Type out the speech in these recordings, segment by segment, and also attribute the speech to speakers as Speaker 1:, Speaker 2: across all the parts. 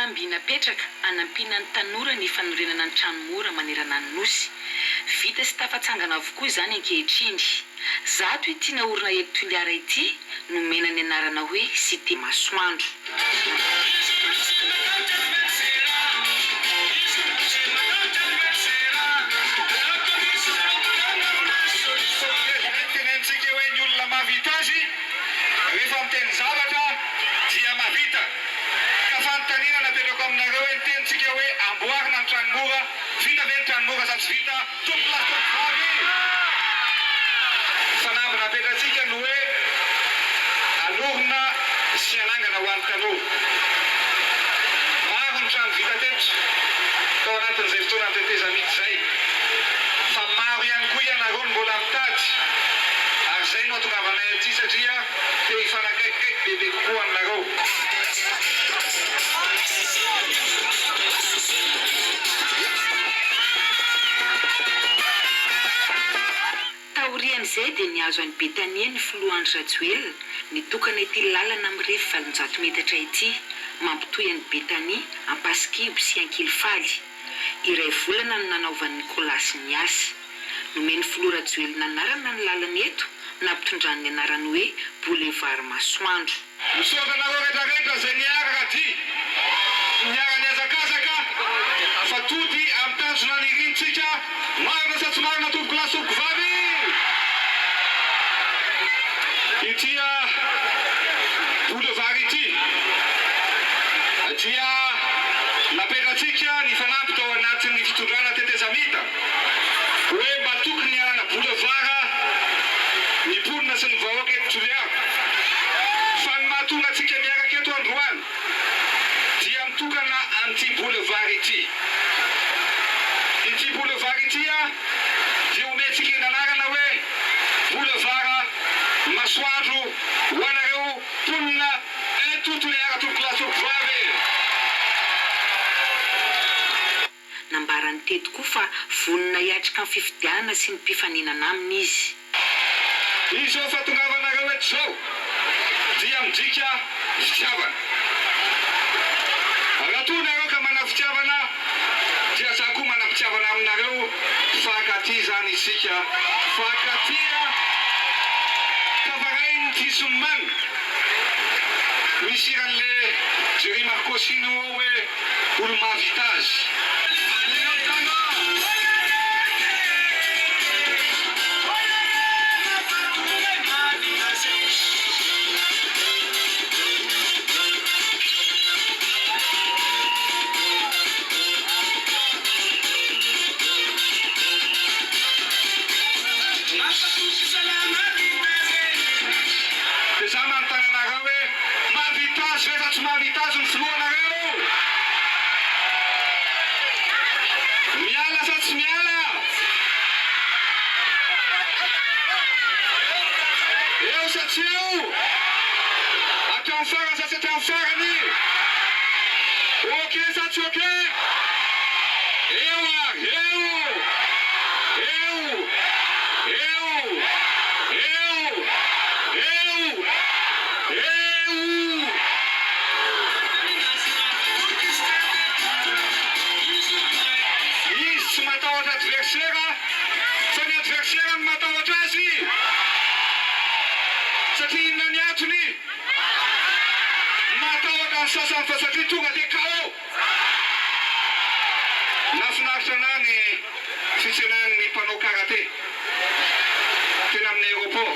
Speaker 1: Fanamby napetraka hanampiana ny tanora ny fanorenana ny trano mora manerana ny Nosy. Vita sy tafatsangana avokoa izany ankehitriny. Zato ity naorina eto Toliara ity nomena ny anarana hoe Cité Masoandro.
Speaker 2: Tenenitsika hoe ny olona mahavita azy rehefa miteny zavatra dia mahavita. Ka fanontaniana napetrako aminareo hoe niteny tsika hoe amboarina ny trano mora, vita ve ny trano mora sa tsy vita? Tompokolahy tompokovavy! Fanamby napetratsika ny hoe hanorina sy hanangana ho an'ny tanora. Maro ny trano vita teto tao anatin'izay fotoana nitetezamita izay, fa maro ihany koa ianareo no mbola mitady ary izay no hatongavanay aty satria te hifanakaikikaiky bebe kokoa aminareo.
Speaker 1: Taorian'izay dia nihazo an'i Betania ny filoha Andry Rajoelina nitokana ity lalana mirefy 800 metatra ity, mampitohy an'i Betania, Ampasikibo sy Ankilifaly. Iray volana no nanaovan'i Nicolas ny asa. Nomen'ny filoha Rajoelina anarana ny lalana eto, nampitondrany ny anarany hoe Boulevard Masoandro.
Speaker 2: Misaotra anareo rehetra rehetra izay niaraka aty, niara nihazakazaka fa tody amin'ny tanjona nirintsika, marina sa tsy marina tompoko lahy sy tompoko vavy? Ity boulevard ity dia napetratsika nifanampy tao anatin'ny fitondrana tetezamita. Hoe mba tokony hanana boulevard ny mponina sy ny vahoaka eto Toliara. Fa ny mahatonga antsika miaraka eto androany dia mitokana an'ity boulevard ity. Ity boulevard ity dia omentsika ny anarana hoe boulevard Masoandro ho anareo mponina eto Toliara tompokolahy sy tompokovavy.
Speaker 1: Nambarany teto koa fa vonona hiatrika ny fifidianana sy ny mpifaninana aminy izy.
Speaker 2: Izao fahatongavanareo eto izao dia midika fitiavana. Raha toa nareo ka manana fitiavana dia za koa manam-pitiavana aminareo, fankatia izany isika, fankatia tafarain'ny Kisomman. Misy hiran'le Jerry Marcos iny ao hoe. Olo mahavita azy. Dia za manontany anareo hoe mahavita azy ve sa tsy mahavita azy ny filohanareo? Miala sa tsy miala? Eo sa tsy eo? Hatramin'ny farany sa tsy hatramin'ny farany? Ok sa tsy ok? Eo ary, eo! Eo! Eo! Eo! Eo! Eo! Izy tsy matahotra adversaire fa ny adversaire no matahotra azy! Satria inona ny antony? Matahotra ny sasany fa satria tonga dia KO! Nahafinaritra anah ny fitsenan'ny mpanao karate teny amin'ny aéroport.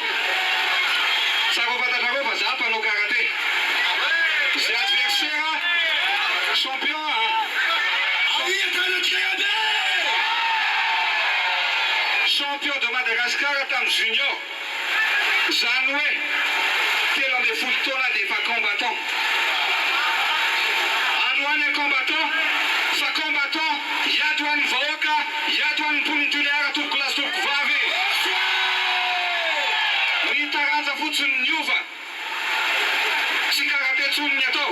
Speaker 2: Tsara ho fantatrareo fa za mpanao karate. Izay adversaire champion a. Champion de Madagascar tamin'ny junior. Izany hoe 13 taona dia efa combattant. Androany aho combattant fa combattant hiady ho an'ny vahoaka, hiady ho an'ny mponin'i Tuléar tompokolahy sy tompokovavy. Ny taranja fotsiny niova. Tsy karate intsony ny atao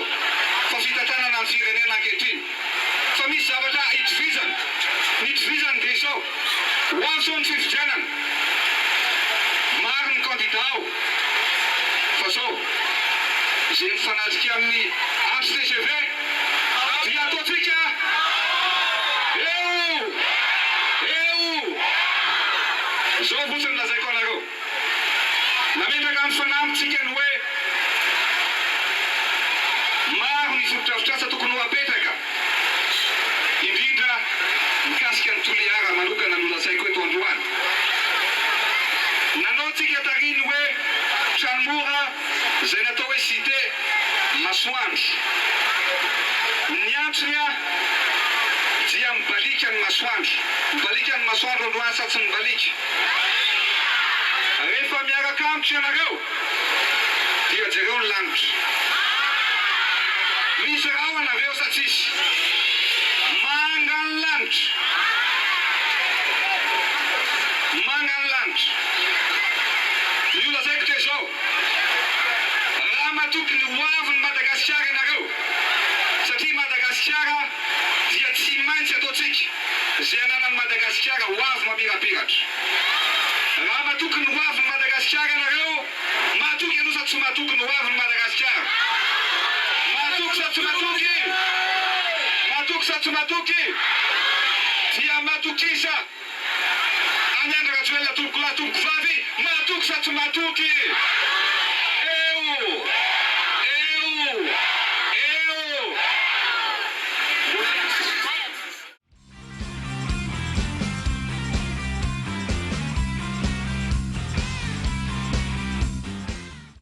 Speaker 2: fa fitantanana ny firenena ankehitriny. Fa misy zavatra itovizana. Ny itovizany dia izao, ho avy izao ny fifidianana. Maro ny kandida ao. Fa izao, izay mifanatrika amin'i Andry tgv dia. ataontsika? Eo! Eo! Izao fotsiny lazaiko anareo. Nametraka ny fanambintsika ny hoe maro ny fotodrafitrasa tokony ho apetraka, indrindra mikasika ny Toliara manokana no lazaiko eto androany. Nanao tsika tary ny hoe trano mora izay natao hoe cité masoandro. Ny antony dia mibaliaka ny masoandro. Mibaliaka ny masoandro androany sa tsy mibaliaka? Rehefa miaraka amiko ianareo dia jereo ny lanitra. Misy rahona ve eo sa tsisy? Manga ny lanitra. Manga ny lanitra. Ny holazaiko dia izao, raha matoky ny ho avin'i Madagasikara ianareo, satria Madagasikara dia tsy maintsy ataontsika izay ananan'i Madagasikara ho avy mamirapiratra. Raha matoky ny ho avin'i Madagasikara ianareo, matoky ianao sa tsy matoky ny ho avin'i Madagasikara? Matoky sa tsy matoky? Matoky sa tsy matoky? Dia matokisa an'i Andry Rajoelina tompokolahy tompokovavy, matoky sa tsy matoky?